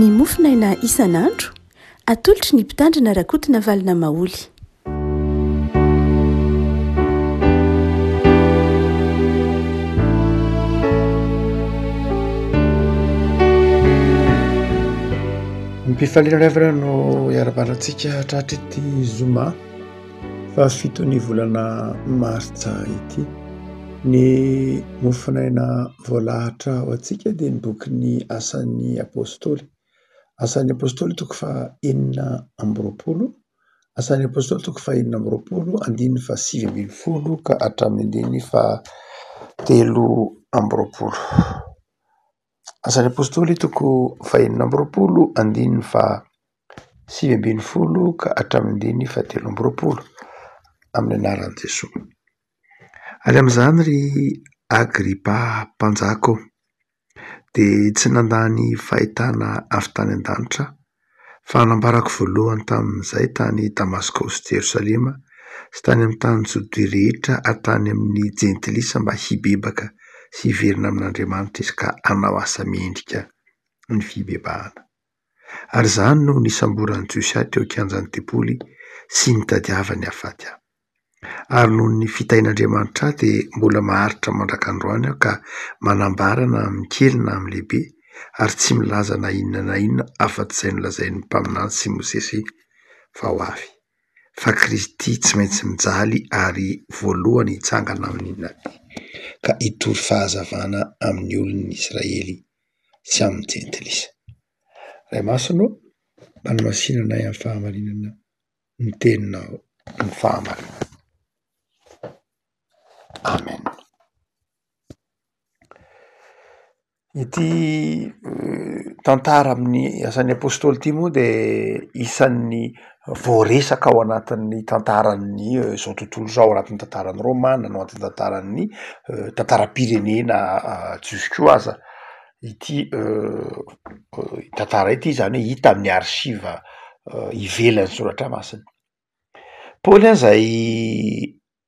Ny mofonaina isan'andro, atolotry ny Mpitandrina Rakotonavalona Maholy. Am-pifaliana ry havana no iarahabana antsika tratry ity zoma fahafiton'ny volana martsa ity. Ny mofonaina voalahatra ho antsika dia ny bokin'ny Asan'ny Apostoly. Asan'ny Apostoly toko faha 26, Asan'ny Apostoly toko faha 26 andininy faha 19 ka hatramin'ny andininy faha 23. Asan'ny Apostoly toko faha 26 andininy faha 19 ka hatramin'ny andininy faha 23 amin'ny anaran'i Jesoa. Ary amin'izany ry Agripa mpanjaka ô, dia tsy nandà ny fahitana avy tany an-danitra aho, fa nambarako voalohany tamin'izay tany Damaskosy sy Jerosalema sy tany amin'ny tany Jodia rehetra ary tany amin'ny Jentilisa mba hibebaka sy hiverina amin'Andriamanitra izy ka hanao asa mendrika ny fibebahana. Ary izany no nisamboran'ny Jiosy ahy teo an-kianjan'ny tempoly sy nitadiavany hahafaty ahy. Ary noho ny fitahian'Andriamanitra ahy dia mbola maharitra mandraka androany aho ka manambara na amin'ny kely na amin'ny lehibe ary tsy milaza na inona na inona afa-tsy izay nolazain'ny mpaminany sy Mosesy fa ho avy, fa Kristy tsy maintsy mijaly ary voalohany hitsangana amin'ny maty ka hitory fahazavana amin'ny olon'ny Israely sy amin'ny jentilisa. Ray Masina ô, manamasina anay amin'ny fahamarinana ny teninao ny fahamarinana. Amen. Ity tantara amin'ny asan'ny apostoly ity moa de isan'ny voaresaka ao anatin'ny tantaran'ny zao tontolo izao, ao anatin'ny tantaran'ny romana, ao anatin'ny tantaran'ny tantaram-pirenena jiosy koa aza ity tantara ity, zany hoe hita amin'ny archive ivelan'ny soratra masina. Paoly a zay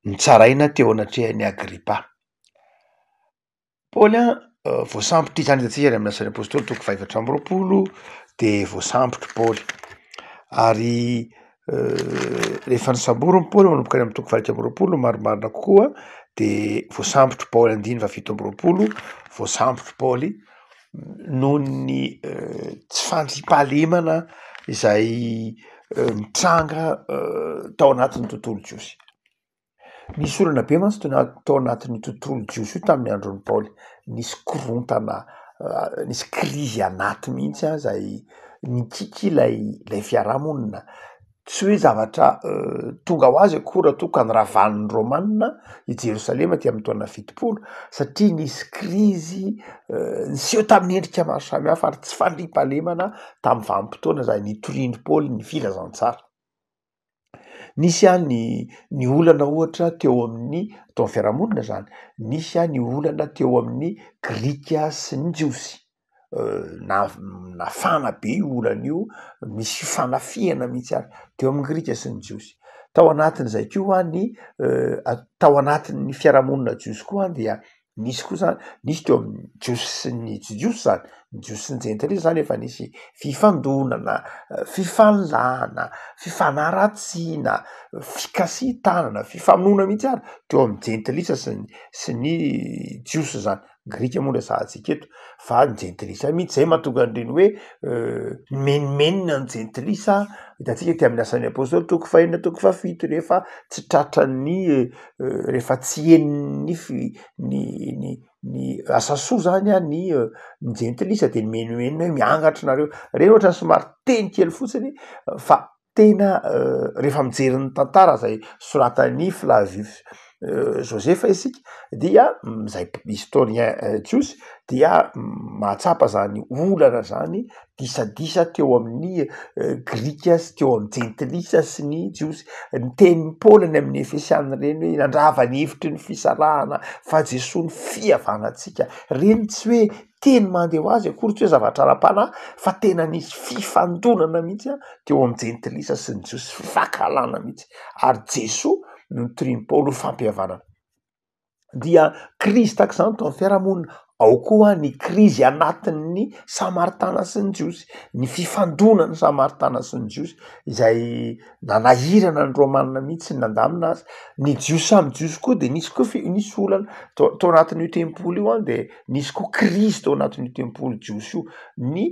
nitsaraina teo anatrehan'i Agripa. Paoly a voasambotra izy, zany hitantsika any amin'ny asan'ny apostoly toko faha 24 de voasambotra Paoly ary rehefa nosamboriny Paoly manomboka any amin'ny toko faha 21 marimarina kokoa de voasambotra Paoly andininy faha 27 voasambotra Paoly noho ny tsy fandriampahalemana izay nitranga tao anatin'ny tontolo jiosy. Nisy olana be mantsy tao anaty tao anatin'io tontolo jiosy io tamin'ny andron'i Paoly, nisy korontana, nisy krizy anaty mihitsy an izay nikiky ilay ilay fiarahamonina, tsy hoe zavatra tonga ho azy akory raha toa ka noravan'ny Romana i Jerosalema aty amin'ny taona 70 satria nisy krizy niseho tamin'ny endrika maro samihafa ary tsy fandriampahalemana tamin'ny vanim-potoana izay nitorian'i Paoly ny filazantsara. Nisy an ny ny olana ohatra teo amin'ny teo amin'ny fiarahamonina zany, nisy an ny olana teo amin'ny grika sy ny jiosy, na- nafana be io olana io, nisy fifanafihana mihitsy ary teo amin'ny grika sy ny jiosy, tao anatin'izay koa ny tao anatin'ny fiarahamonina jiosy koa dia Nisy koa zany, nisy teo amin'ny jiosy sy ny tsy jiosy zany, ny jiosy sy ny jentilisa zany efa nisy fifandonana, fifanolana, fifanaratsiana, fikasihan-tanana, fifamonoana mihitsy ary teo amin'ny jentilisa sy ny sy ny jiosy zany, grika moa no resahantsika eto fa ny jentilisa mihitsy, zay mahatonga an'ireny hoe mimenomenona ny jentilisa, hitantsika aty amin'ny asan'ny apôstôly toko fahenina toko fahafito rehefa tsy tratran'ny rehefa tsy henon'ny fi- ny ny ny asa soa zany an ny ny jentilisa de mimenomenona hoe miangatra nareo, reny ohatrany somary teny kely fotsiny fa tena rehefa mijery ny tantara zay soratan'i Flavius Josefa isika dia zay historien jiosy dia mahatsapa zany olana zany disadisa teo amin'ny Grika sy teo amin'ny Jentilisa sy ny Jiosy. Ny tenin'i Paoly any amin'ny Efesiana ireny hoe nandrava ny hevitry ny fisarahana fa Jesoa no fihavanantsika. Ireny tsy hoe teny mandeha ho azy akory, tsy hoe zavatra ara-panahy fa tena nisy fifandonana mihitsy teo amin'ny Jentilisa sy ny Jiosy, fifankahalana mihitsy ary Jesoa no nitorian'i Paoly ho fampihavanana. Dia krizy tahaka izany tao amin'ny fiarahamonina, ao koa ny krizy anatin'ny samaritana sy ny jiosy, ny fifandonan'ny samaritana sy ny jiosy izay nanahirana ny romanina mihitsy ny nandamina azy, ny jiosy samy jiosy koa de nisy koa fi- nisy olana tao tao anatin'io tempoly io an de nisy koa krizy tao anatin'io tempoly jiosy io, ny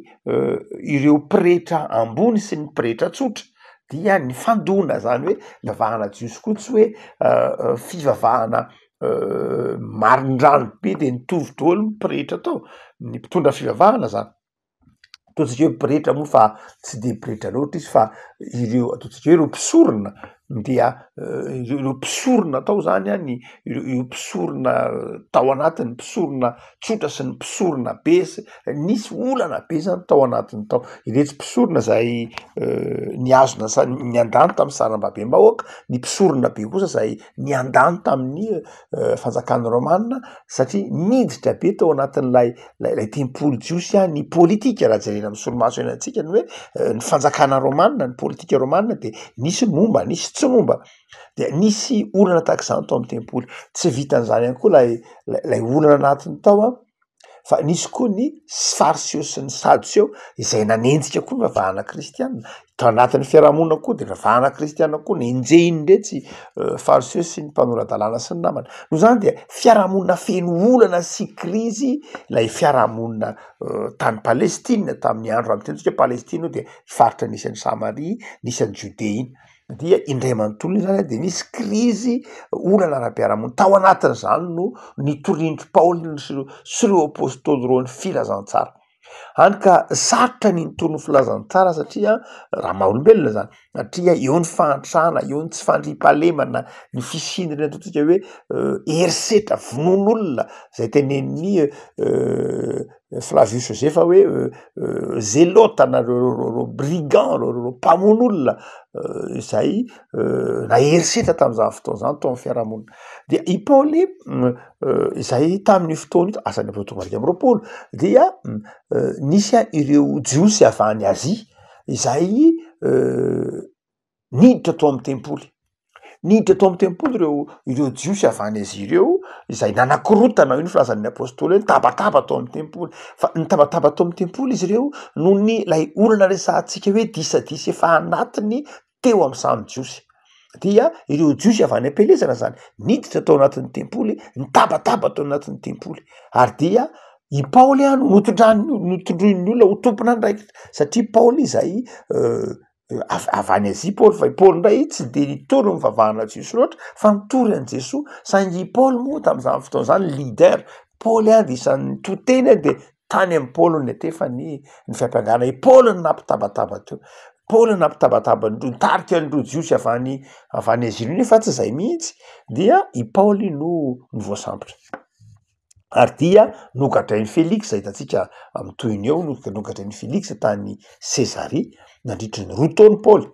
ireo pretra ambony sy ny pretra tsotra dia nifandona, zany hoe fivavahana jiosy koa tsy hoe fivavahana marindrano be de nitovy daholo ny pretra tao, ny mpitondra fivavahana zany, ataontsika hoe pretra moa fa tsy de pretra loatra izy fa ireo ataontsika hoe ireo mpisorona dia ireo mpisorona tao zany an, ny ireo mpisorona tao anatiny, mpisorona tsotra sy ny mpisorona be sy nisy olana be zany tao anatiny tao, iretsy mpisorona zay nihazona sa- niandany tamin'ny sarambabem-bahoaka, ny mpisorona be kosa zay niandany tamin'ny fanjakan'ny Romana satria niditra be tao anatin'ilay lay tempoly jiosy a ny politika raha jerena amin'ny solomaso iainantsika ny hoe ny fanjakana romana, ny politika romana de nisy momba nisy tsy momba, de nisy olana tahaka izany tao amin'ny tempoly, tsy vitan'izany ihany koa lay lay olana anatiny tao an, fa nisy koa ny fariseo sy ny sadoseo izay nanenjika koa ny vavahana kristiana, tao anatin'ny fiarahamonina koa de vavahana kristiana koa nenjehin'iretsy fariseo sy ny mpanora-dalàna sy ny namany, noho izany dia fiarahamonina feno olana sy krizy ilay fiarahamonina tany Palestina tamin'ny andro, raha miteny tsika hoe Palestina io de faritra nisy an'i Samaria, nisy an'i Jodea iny. dia indray manontolo iny zany de nisy krizy olana ara-piarahamonina, tao anatin'izany no nitorian-dry Paoly sy ireo sy ireo apôstôly ireo ny filazantsara, hany ka sarotra ny nitory ny filazantsara satria raha maha olombelona zany, satria eo ny fahantrana, eo ny tsy fandriampahalemana, ny fisian'ireny ataontsika hoe herisetra, vonoan'olona zay tenenin'ny Flavius Josefa hoe zelota na reo brigand, reo reo mpamono olona izay nahery setra tamin'izany fotoana izany tao amin'ny fiarahamonina. De i Paoly izay tamin'io fotoana io, asan'ny Apôstôly toko faha 21 dia nisy ireo jiosy avy any Azia izay niditra tao amin'ny tempoly. Niditra tao amin'ny tempoly ireo ireo jiosy avy any Azia ireo izay nanakorontana, io ny filazan'ny apôstôly hoe nitabataba tao amin'ny tempoly, fa nitabataba tao amin'ny tempoly izy ireo noho ny ilay olana resahantsika hoe disadisa efa anatiny teo amin'ny samy jiosy. Dia ireo jiosy avy any am-pielezana zany niditra tao anatin'ny tempoly, nitabataba tao anatin'ny tempoly ary dia i Paoly no notondrany notondroin'ny olona ho tompon'andraikitra satria Paoly izay avy avy any Azia Paoly fa i Paoly indray tsy de nitory ny fivavahana jiosy loatra fa nitory an'i Jesoa, saingy i Paoly moa tamin'izany fotoana izany leader, Paoly a de isan'ny to teny a de tany amin'i Paoly no niantefa ny ny fiampangana, i Paoly no nampitabataba teo, Paoly no nampitabataba an'ireo nitarika an'ireo jiosy avy any avy any Azia ireo nefa tsy zay mihitsy, dia i Paoly no no voasambotra. Ary dia nogadrain'i Feliksa, hitantsika amin'ny tohiny eo, nogadrain'i Feliksa tany Sezaria nandritry ny roa taona Paoly,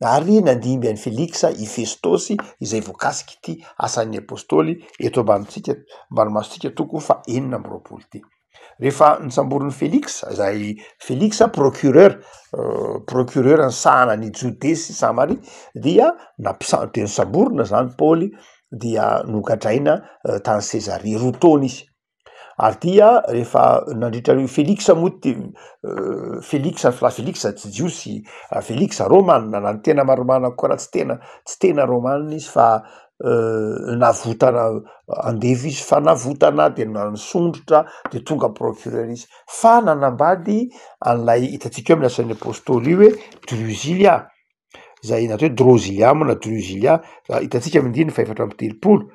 ary nandimby an'i Feliksa i Festosy izay voakasik'ity asan'ny apôstôly eto ambanintsika, ambany masontsika toko faha 26 ity. Rehefa nosamborin'i Feliksa, izay Feliksa procureur, procureur nisahana an'i Jodea sy Samaria, dia nampisa- dia nosamborina zany Paoly dia nogadraina tany Sezaria roa taona izy, ary dia rehefa nandritra io Feliksa moa ty Feliksa fa Feliksa tsy jiosy, Feliksa rômana na ny tena maha-rômana koa raha tsy tena tsy tena rômana izy fa navotana andevo izy fa navotana de nisondrotra de tonga procureur izy, fa nanambady an'ilay hitantsika eo amin'ny asan'ny apôstôly io hoe Drozila. zay natao hoe Drozilia moa na Druzilia, hitantsika amin'ny andininy fahefatra amby telopolo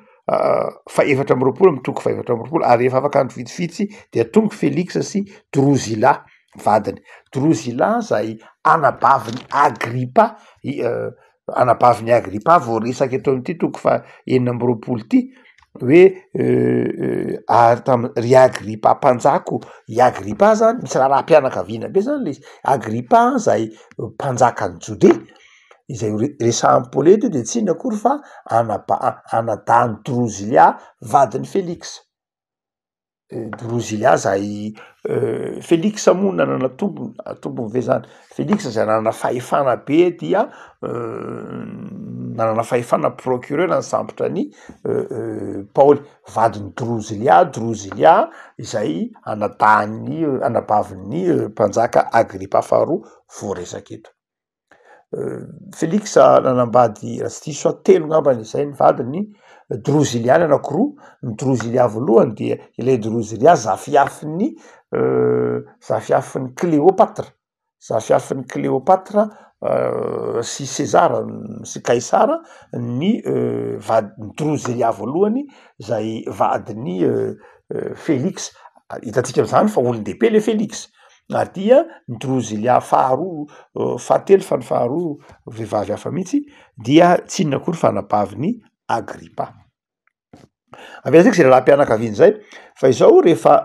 fahefatra amby roapolo amin'ny toko faha-24 ary rehefa afaka andro vitsivitsy dia tonga Feliksa sy Drozila vadiny. Drozila zay anabavin'i Agripa, i anabavin'i Agripa voaresaka eto amin'ity toko faha-26 ity. hoe ary tam- ry Agripa mpanjaka ô, i Agripa zany misy raharaham-pianakaviana be zany le izy, Agripa zay mpanjakan'i Jodea izay re- resahan'i Paoly eto de tsy inona akory fa anaba- anadahin'i Drozilia vadin'i Feliksa. Drozilia zay Feliksa moa nanana tompony, tompony ve zany, Feliksa zay nanana fahefana be dia nanana fahefana procureur nisambotra an'i Paoly, vadin'i Drozilia, Drozilia izay anadahin'ny anabavin'ny mpanjaka Agripa faharoa voaresaka eto. Feliksa nanambady raha tsy diso aho telo ngambany izay ny vadiny, Drozilia ny anakiroa, ny Drozilia voalohany dia ilay Drozilia zafiafin'ny zafiafin'i Kleopatra, zafiafin'i Kleopatra sy Sezara sy Kaisara ny vadin'i Drozilia voalohany zay vadin'i Feliksa, hitantsika am'zany fa olon-dehibe le Feliksa. Ary dia ny Drozilia faharoa, fahatelo fa ny faharoa vehivavy hafa mihitsy dia tsy inona akory fa anabavin'i Agripa. Avelantsika zay raharaham-pianakaviana zay fa izao rehefa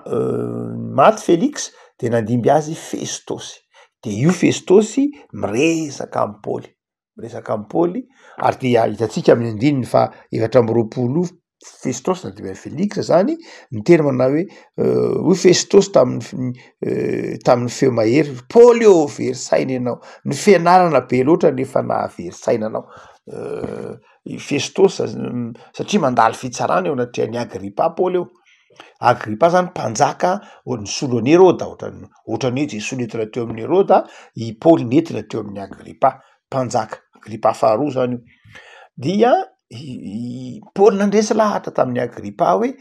maty Felix de nandimby azy Festosy, de io Festosy miresaka am'i Paoly. Miresaka amin'i Paoly, ary dia hitantsika amin'ny andininy faha 24 io, Festosy na dia Feliksa zany, niteny manao hoe, hoy Festosy tamin'ny tamin'ny feo mahery, Paoly ô, very saina ianao, ny fianarana be loatra no efa nahavery saina anao. I Festosy satria mandalo fitsarana eo anatrehan'i Agripa Paoly eo, Agripa zany mpanjaka nisolo an'i Heroda, ohatran'ny ohatran'ny hoe Jesoa nentina teo amin'i Heroda, i Paoly nentina teo amin'i Agripa. mpanjaka Agripa faharoa zany io, dia i Paoly nandresy lahatra tamin'i Agripa hoe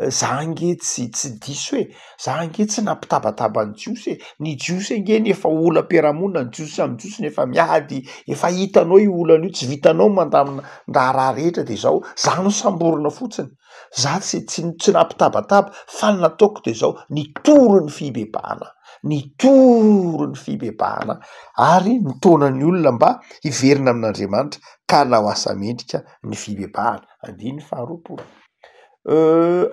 za ange tsy tsy diso e, za ange tsy nampitabataba ny jiosy e, ny jiosy ange ny efa olam-piarahamonina, ny jiosy samy jiosy no efa miady, efa hitanao io olana io, tsy vitanao ny mandamina ny raharaha rehetra de zao, za no samborina fotsiny. Za tsy tsy tsy nampitabataba fa ny nataoko de zao, nitory ny fibebahana, nitory ny fibebahana ary nitaona ny olona mba hiverina amin'Andriamanitra ka hanao asa mendrika ny fibebahana, andininy faharoapolo.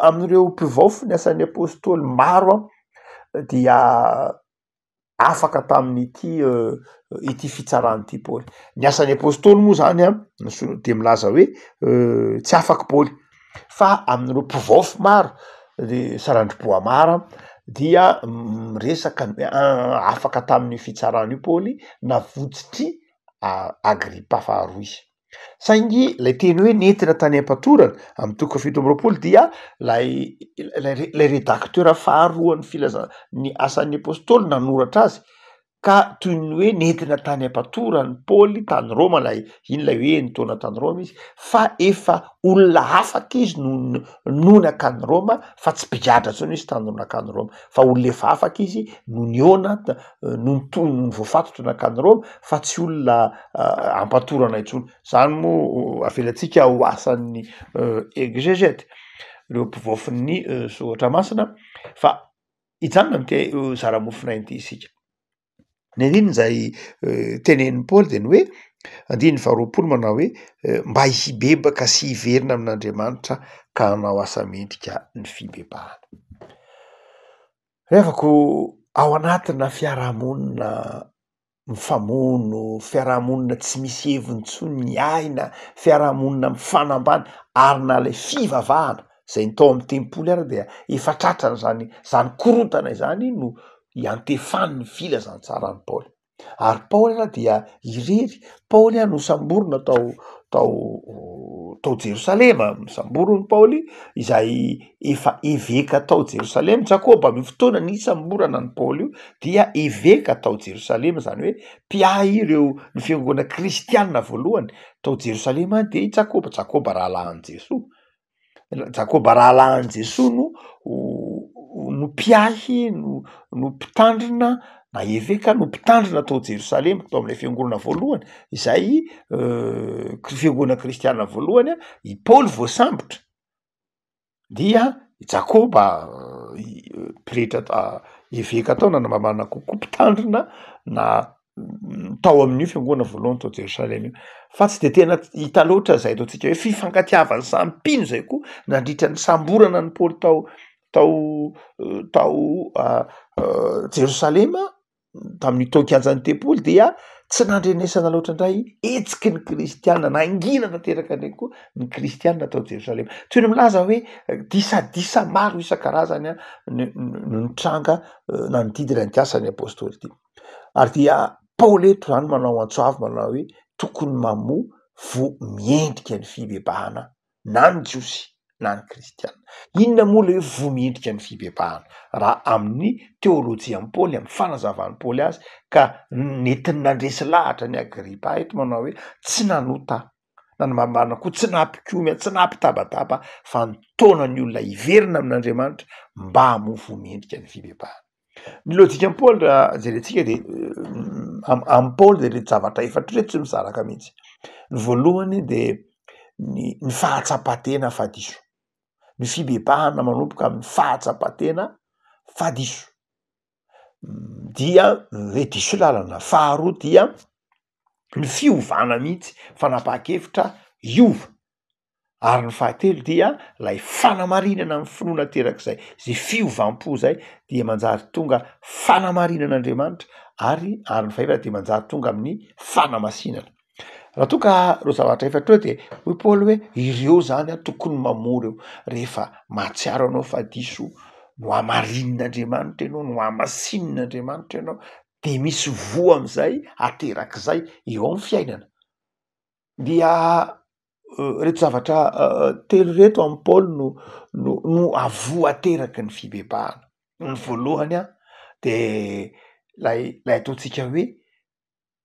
Amin'ireo mpivaofy ny asan'ny apostoly maro an dia afaka tamin'ity ity fitsarana ity Paoly. Ny asan'ny apostoly moa zany an, ny so- de milaza hoe tsy afaka Paoly fa amin'ireo mpivaofy maro de Sarandry Boamara dia miresaka ny hoe afaka tamin'io fitsarana io Paoly navotsotry Agripa faharoa izy. Saingy lay teny hoe nentina tany am-patorana amin'ny toko faha 27 dia lay lay redacteur faharoan'ny filaza- ny asan'ny apostoly nanoratra azy ka toy ny hoe nentina tany am-patoran'i Paoly tany Roma lay iny lay hoe nitaona tany Roma izy fa efa olona afaka izy no no nankany Roma fa tsy mpigadra intsony izy tany no nankany Roma fa olona efa afaka izy no nihaona no nitohy no voafatotra nankany Roma fa tsy olona ampatorana intsony. Zany moa avelantsika ho asan'ny exegete, ireo mpivaofin'ny soratra masina fa hijanona am'ty zara-mofonaina ity isika. Ny andininy izay tenenin'i Paoly de ny hoe andininy faharoapolo manao hoe mba hibebaka sy hiverina amin'Andriamanitra ka hanao asa mendrika ny fibebahana. Revako ao anatina fiarahamonina mifamono, fiarahamonina tsy misy heviny intsony ny aina, fiarahamonina mifanambany ary na lay fivavahana zay ny tao amy tempoly ara dia efa tratran'zany zany korontana izany no iantefan'ny filazantsaran'i Paoly. Ary Paoly ara dia irery, Paoly a nosamborina tao tao tao Jerosalema, nosamborin'i Paoly izay efa eveka tao Jerosalema, Jakoba amin'io fotoana nisamborana an'i Paoly io dia eveka tao Jerosalema, zany hoe mpiahy ireo ny fiangonana kristiana voalohany tao Jerosalema de i Jakoba, Jakoba rahalahin'i Jesoa, Jakoba rahalahin'i Jesoa no no mpiahy no no mpitandrina na eveka no mpitandrina tao Jerosalema tao am'ilay fiangonana voalohany izay fiangonana kristiana voalohany a, i Paoly voasambotra. dia i Jakoba pretra eveka tao na namamana kokoa mpitandrina na tao amin'io fiangonana voalohany tao Jerosalema io, fa tsy de tena hita loatra zay ataontsika hoe fifankatiavan'ny samy mpino zay koa nandritra ny nisamborana an'i Paoly tao tao tao Jerosalema tamin'ny tao kianjan'ny tempoly dia. Tsy nandrenesana loatra indray hetsiky ny kristiana, nangina tanteraka indray koa ny kristiana tao Jerosalema. Toy ny milaza hoe disadisa maro isan-karazany no nitranga nanodidina an'ity asan'ny apostoly ity. Ary dia Paoly eto zany manao antso avo manao hoe tokony mamoa voa miendrika ny fibebahana na ny jiosy na ny kristiana. Inona moa le hoe voa miendrika ny fibebahana? Raha amin'ny teolojian'i Paoly, amin'ny fanazavan'i Paoly azy, ka nentiny nandresy lahatra an'i Agripa eto manao hoe tsy nanota aho, na ny marimarina koa tsy nampikomy aho, tsy nampitabataba fa nitaona ny olona hiverina amin'Andriamanitra mba hamoa voa miendrika ny fibebahana. Ny lojikan'i Paoly raha jerentsika de amin'i Paoly de reto zavatra efatra reto tsy misaraka mihitsy. Ny voalohany de ny ny fahatsapan-tena fa diso, ny fibebahana manomboka amin'ny fahatsapan-tena fa diso, dia hoe diso lalana. Faharoa dia ny fiovana mihitsy, fanapahan-kevitra hiova. Ary ny fahatelo dia lay fanamarinana ny finoana aterak'izay, zay fiovam-po zay dia manjary tonga fanamarinan'Andriamanitra ary ary ny fahefatra dia manjary tonga amin'ny fanamasinana. Raha toa ka reo zavatra efatra reo de hoy Paoly hoe ireo zany an tokony mamoa reo rehefa mahatsiaro anao fa diso, nohamarinin'Andriamanitra ianao, nohamasinin'Andriamanitra ianao de misy voa am'zay aterak'izay eo am'fiainana. Dia reto zavatra telo reto amin'i Paoly no no no avoa ateraky ny fibebahana. Ny voalohany an, de lay lay ataontsika hoe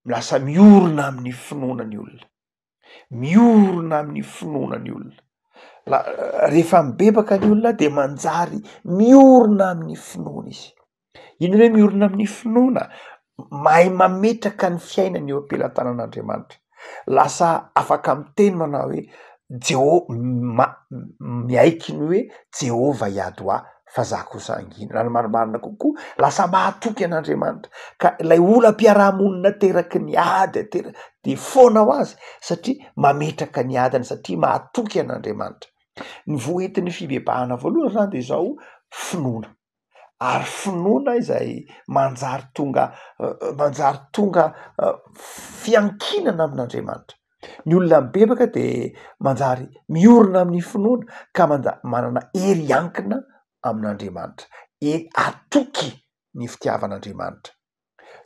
lasa miorina amin'ny finoana ny olona, miorina amin'ny finoana ny olona. La- rehefa mibebaka ny olona de manjary miorina amin'ny finoana izy. Inona hoe miorina amin'ny finoana? Mahay mametraka ny fiainany eo am-pelatanan'Andriamanitra. Lasa afaka miteny manao hoe Jeho- ma- miaiky ny hoe Jehovah hiady ho ahy fa za kosa hangina. Raha ny marimarina kokoa, lasa mahatoky an'Andriamanitra ka ilay olam-piarahamonina ateraky ny ady atera- de foana ho azy satria mametraka ny adiny satria mahatoky an'Andriamanitra. Ny voa entin'ny fibebahana voalohany zany de izao, finoana. ary finoana izay manjary tonga manjary tonga fiankinana amin'Andriamanitra. Ny olona mibebaka de manjary miorina amin'ny finoana ka manja- manana hery hiankina amin'Andriamanitra, he- hatoky ny fitiavan'Andriamanitra.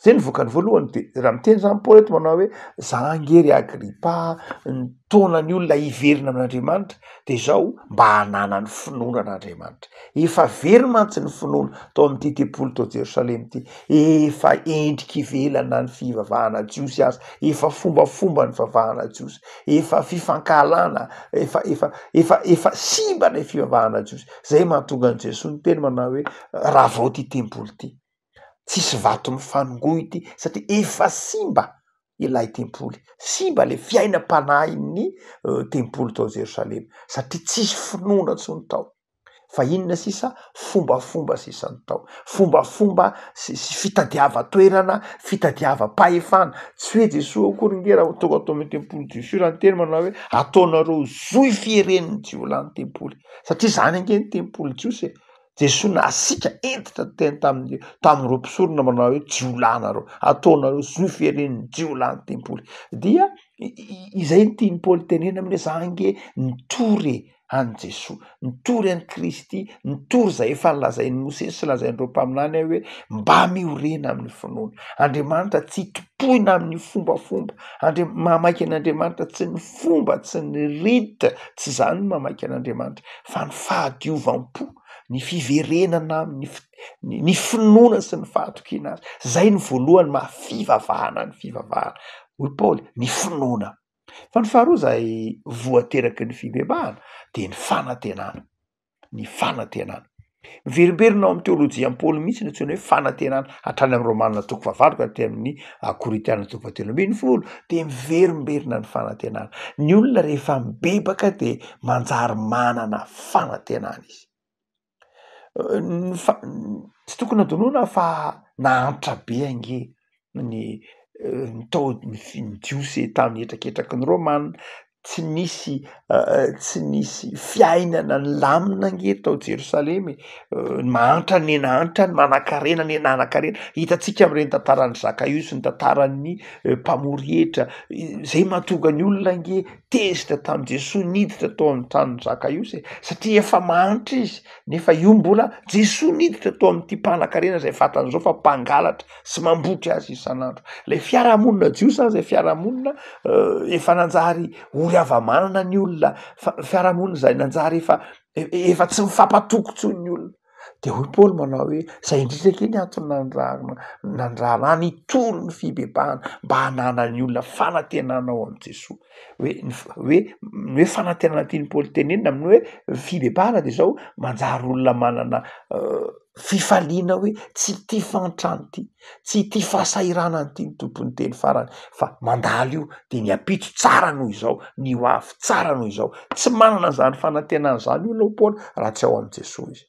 Zay ny vokany voalohany de raha miteny zany Paoly eto manao hoe za ange ry Agripa nitaona ny olona hiverina amin'Andriamanitra de zao mba hananany finoana an'Andriamanitra. Efa very mantsy ny finoana tao amin'ity tempoly tao Jerosalema ity, efa endrika ivelany na ny fivavahana jiosy aza, efa fombafomba ny fivavahana jiosy, efa fifankahalana, efa efa efa efa simba ilay fivavahana jiosy, zay mahatonga an'i Jesoa niteny manao hoe ravao ty tempoly ty. Tsisy vato mifanongoa ity satria efa simba ilay tempoly, simba le fiainam-panahin'ny tempoly tao Jerosalema satria tsisy finoana intsony tao fa inona sisa fombafomba sisa no tao, fombafomba sy sy fitadiavan-toerana, fitadiavam-pahefana, tsy hoe Jesoa akory nge raha tonga tao amin'ny tempoly jiosy io raha niteny manao hoe ataonareo zohy fieren'ny jiolahy ny tempoly satria zany ange ny tempoly jiosy e. Jesoa nasiaka hentitra niteny tamin'ny tamin'ireo mpisorona manao hoe jiolahy nareo, ataonareo zo feren'ny jiolahy ny tempoly. Dia izay no tian'i Paoly tenenina aminy hoe za ange nitory e an'i Jesoa, nitory an'i Kristy, nitory izay efa nolazain'i Mosesy sy lazain'ireo mpaminany aho hoe mba miorena amin'ny finoana. Andriamanitra tsy tompoina amin'ny fombafomba, Andria- mahamaika an'Andriamanitra tsy ny fomba, tsy ny rite, tsy izany no mahamaika an'Andriamanitra fa ny fahadiovam-po, ny fiverenana amin'ny fi- ny finoana sy ny fahatokiana azy, zay no voalohany maha fivavahana ny fivavahana, hoy Paoly, ny finoana. Fa ny faharoa zay voateraky ny fibebahana de ny fanantenana, ny fanantenana. Miverimberina ao amin'ny teolojian'i Paoly mihitsy ny antsoina hoe fanantenana, hatrany amin'ny Romana toko fahavalo ka hatreny amin'ny Korintiana toko fahatelo ambin'ny folo de miverimberina ny fanantenana. Ny olona rehefa mibebaka de manjary manana fanantenana izy. Ny fa- tsy tokony hadinoina fa nahantra be ange ny ny tao ny fi- ny jiosy tamin'ny hetraketraky ny Romana. Tsy nisy tsy nisy fiainana nilamina ange tao Jerosalema e, ny mahantra ne nahantra, ny manankarena ne nanan-karena, hitantsika am'ireny tantaran'i Zakaiosy, ny tantaran'ny mpamory hetra, zay mahatonga ny olona ange tezitra tamin'i Jesoa niditra tao amin'ny tranon'i Zakaiosy e, satria efa mahantra izy nefa io mbola Jesoa niditra tao amin'ity mpanan-karena zay fantany zao fa mpangalatra sy mambotry azy isan'andro. Lay fiarahamonina jiosy zany zay fiarahamonina efa nanjary ory hava-manana ny olona, fa fiarahamonina zay nanjary efa efa tsy mifampatoky intsony ny olona. De hoy Paoly manao hoe zay indrindra ange ny antony nandrarana nandrara ahy nitory ny fibebahana mba hananan'ny olona fanantenana ao amin'i Jesoa. Hoe ny f- hoe ny hoe fanantenana tian'i Paoly tenenina amin'ny hoe fibebahana de zao manjary olona manana fifaliana hoe tsy ity fahantrana ity, tsy ity fahasahiranana ity ny tompon'ny teny farany fa mandalo io de ny ampitso tsara noho izao, ny ho avy tsara noho izao. Tsy manana an'izany fanantenana izany olona hoy Paoly raha tsy ao amin'i Jesoa izy.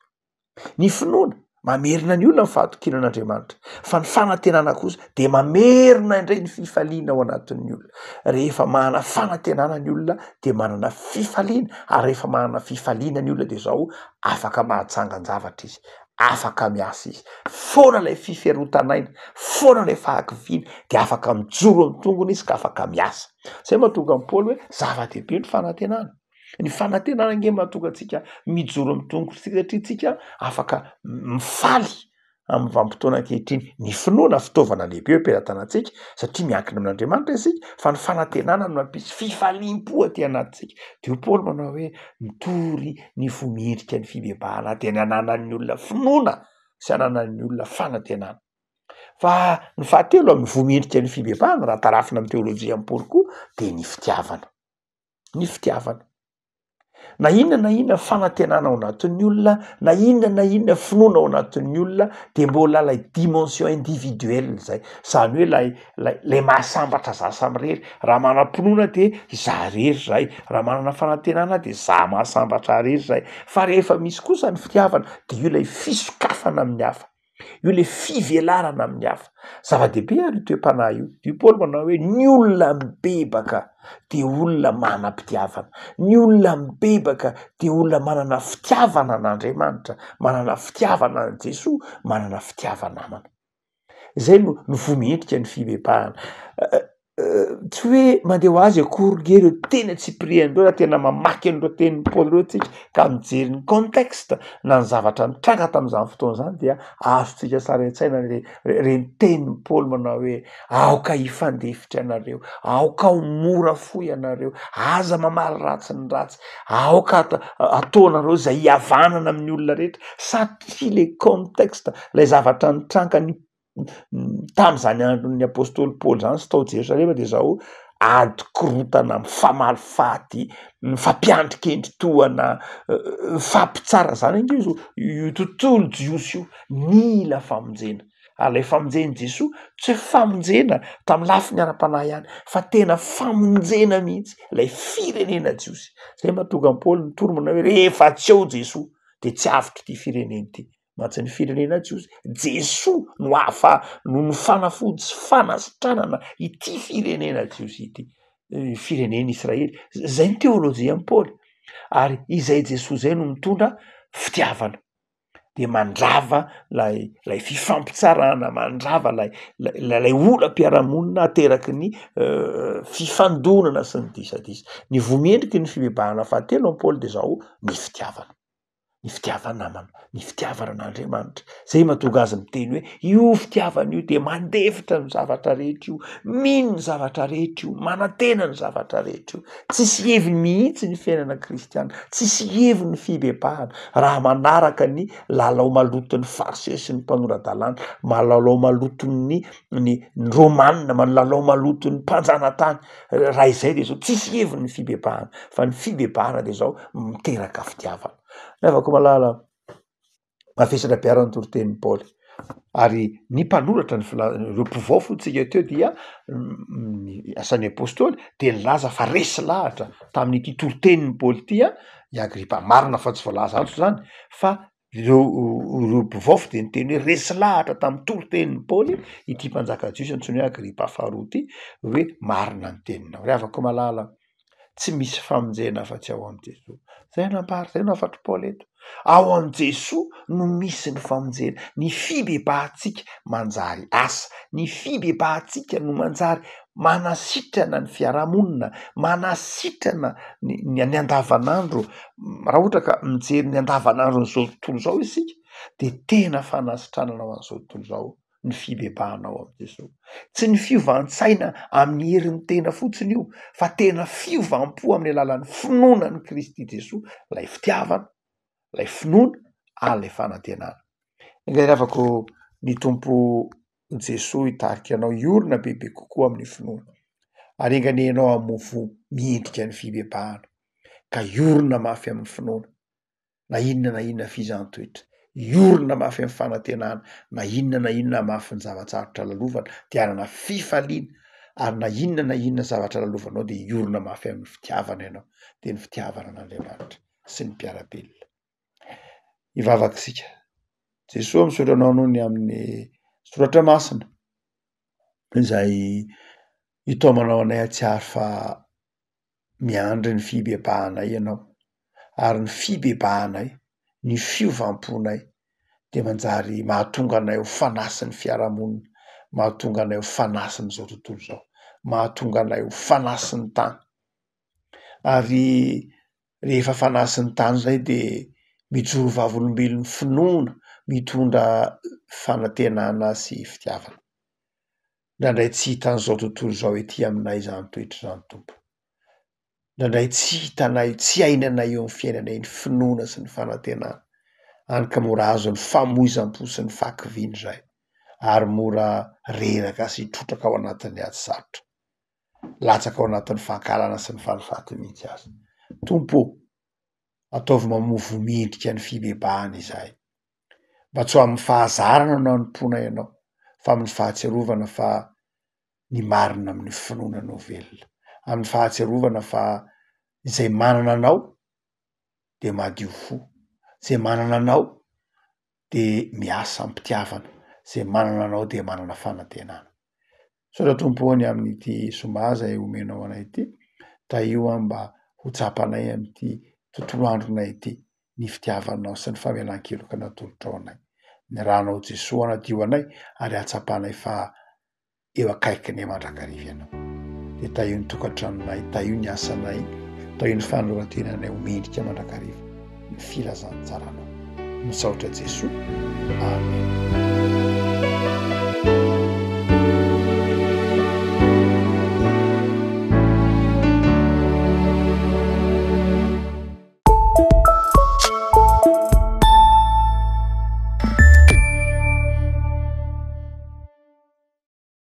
Ny finoana mamerina ny olona ny fahatokiana an'Andriamanitra fa ny fanantenana kosa de mamerina indray ny fifaliana ao anatin'ny olona. Rehefa manana fanantenana ny olona de manana fifaliana ary rehefa manana fifaliana ny olona de zao afaka mahatsangan-javatra izy, afaka miasa izy, foana ilay fiferotan'aina, foana ilay fahakiviana, de afaka mijoro amin'ny tongony izy ka afaka miasa. Zay mahatonga an'i Paoly hoe zava-dehibe ny fanantenana, ny fanantenana ange mahatonga antsika mijoro amin'ny tongotritsika satria tsika afaka mifaly amin'ny vanim-potoana ankehitriny. Ny finoana fitaovana lehibe eo am-pelatanantsika satria miankina amin'Andriamanitra isika fa ny fanantenana no mampisy fifaliam-po aty anatintsika. De hoy Paoly manao hoe mitory ny fo mendrika ny fibebahana dia ny ananan'ny olona finoana sy ananan'ny olona fanantenana. Fa ny fahatelo amin'ny voa mendrika ny fibebahana raha tarafina amin'ny teolojian'i Paoly koa de ny fitiavana, ny fitiavana. Na inona na inona fanantenana ao anatin'ny olona, na inona na inona finoana ao anatin'ny olona de mbola lay dimension individuelle zay, zany hoe lay lay lay mahasambatra za samirery, raha manam-pinoana de za rery zay, raha manana fanantenana de za mahasambatra ahy rery zay, fa rehefa misy kosa ny fitiavana de io lay fisokafana amin'ny hafa. Io le fivelarana amin'ny hafa. Zava-dehibe ary io toe-panahy io. Io Paoly manao hoe ny olona mibebaka de olona manam-pitiavana, ny olona mibebaka de olona manana fitiavana an'Andriamanitra, manana fitiavana an'i Jesoa, manana fitiava-namana. Zay no no voa mendrika ny fibebahana. Tsy hoe mandeha ho azy akory nge reo teny antsipiriany reo raha tena mamaky an'ireo tenin'i Paoly ireo tsika ka mijery ny contexte na ny zavatra nitranga tamin'izany fotoana izany dia azontsika sary an-tsaina le reny tenin'i Paoly manao hoe aoka hifandefitra ianareo, aoka ho mora fo ianareo, aza mamaly ratsy ny ratsy, aoka at- ataonareo izay hihavanana amin'ny olona rehetra satria le contexte lay zavatra nitranga ny Tamin'izany andron'ny apostoly Paoly izany sy tao Jerosalema dia izao ady korontana mifamaly faty, mifampiandrikendry tohana, mifampitsara zany ange izy io tontolo jiosy io nila famonjena, ary ilay famonjen'i Jesoa tsy hoe famonjena tamin'ny lafiny ara-panahy ihany fa tena famonjena mihitsy ilay firenena jiosy, zay mahatonga an'i Paoly nitory manao hoe rehefa tsy eo Jesoa de tsy avotra ity firenena ity. Mantsy ny firenena jiosy, Jesoa no afa no no fanafody sy fanasitranana ity firenena jiosy ity, firenena Israely, zay ny teolojian'i Paoly, ary izay Jesoa zay no mitondra fitiavana, de mandrava lay lay fifampitsarana, mandrava lay lay lay olam-piarahamonina ateraky ny fifandonana sy ny disadisa. Ny voa mendriky ny fibebahana fahatelo amin'i Paoly de zao, ny fitiavana. ny fitiava-namana, ny fitiavana an'Andriamanitra. Zay mahatonga azy miteny hoe io fitiavana io de mandefitra ny zavatra rehetra io, mino ny zavatra rehetra io, manantena ny zavatra rehetra io. Tsisy heviny mihitsy ny fiainana kristiana, tsisy heviny ny fibebahana raha manaraka ny lalao maloton'ny fariseo sy ny mpanora-dalàna, malalao maloton'ny ny ny romanina, lalao maloton'ny mpanjanatany. Raha izay de zao tsisy heviny ny fibebahana fa ny fibebahana de zao miteraka fitiavana. Ry havako malala, mavesatra be ary ny toritenin'i Paoly ary ny mpanoratra ny fila- ireo mpivaofy hoy tsika teo dia ny asan'ny apostoly de nilaza fa resy lahatra tamin'ity toritenin'i Paoly ity a i Agripa, marina fa tsy voalaza ato zany fa Ireo ireo mpivaofy dia niteny hoe resy lahatra tamin'ny toritenin'i Paoly ity mpanjaka jiosy antsoina hoe Agripa faharoa ity hoe marina ny teninao. Ry havako malala, Tsy misy famonjena afa-tsy ao amin'i Jesoa. Zay no ambara, zay no hafatr'i Paoly eto. Ao amin'i Jesoa no misy ny famonjena. Ny fibebahantsika manjary asa, ny fibebahantsika no manjary manasitrana ny fiarahamonina, manasitrana ny ny andavanandro. Raha ohatra ka mijery ny andavanandron'izao tontolo izao isika de tena fanasitranana ho an'izao tontolo izao ny fibebahana ao amin'i Jesoa. Tsy ny fiovan-tsaina amin'ny herin'ny tena fotsiny io fa tena fiovam-po amin'ny alalan'ny finoana an'i Kristy Jesoa, ilay fitiavana, ilay finoana ary ilay fanantenana. Enga anie havako ny Tompo Jesoa hitarika anao hiorina bebe kokoa amin'ny finoana ary enga anie ianao hamoa voa miendrika ny fibebahana ka hiorina mafy amin'ny finoana na inona na inona fizahàn-toetra, hiorina mafy amin'ny fanantenana na inona na inona hamafin'ny zava-tsarotra lalovana dia hanana fifaliana ary na inona na inona zavatra lalovanao dia hiorina mafy amin'ny fitiavana ianao dia ny fitiavana an'Andriamanitra sy ny mpiara-belona. Hivavaka isika. Jesoa misaotra anao noho ny amin'ny soratra masina izay itaomanao anay hahatsiaro fa miandry ny fibebahanay ianao ary ny fibebahanay, ny fiovam-ponay dia manjary mahatonga anay ho fanasin'ny fiarahamonina, mahatonga anay ho fanasin'izao tontolo izao, mahatonga anay ho fanasin'ny tany. Ary rehefa fanasin'ny tany izay dia mijoro vavolombelon'ny finoana mitondra fanantenana sy fitiavana. Indraindray tsy hitan'izao tontolo izao ety aminay izany toetra izany Tompo. Indraindray tsy hitanay, tsy iainanay eo amin'ny fiainanay ny finoana sy ny fanantenana, hany ka mora azon'ny famoizam-po sy ny fahakiviana izahay, ary mora reraka sy trotraka ao anatin'ny ady sarotra. Latsaka ao anatin'ny fankahalana sy ny falifaty mihitsy aza. Tompo ô, ataovy mamoa voa mendrika ny fibebahana izahay. Mba tsy ho amin'ny fahazarana no hanompoana Ianao, fa amin'ny fahatsiarovana fa ny marina amin'ny finoana no velona, amin'ny fahatsiarovana fa izay manana Anao dia madio fo, izay manana Anao dia miasa am-pitiavana, izay manana Anao dia manana fanantenana. Misaotra Tompo ô ny amin'ity zoma izay omenao anay ity, tahio aho mba ho tsapanay amin'ity tontolo andronay ity ny fitiavanao sy ny famelan-keloka natolotrao anay. Ny ranao Jesoa hanadio anay ary hahatsapanay fa eo akaikinay mandrakariva Ianao. Dia tahio ny tokantranonay, tahio ny asanay, tahio ny fanoloran-tenanay ho mendrika mandrakariva ny filazantsaranao. Misaotra Jesoa. Amen.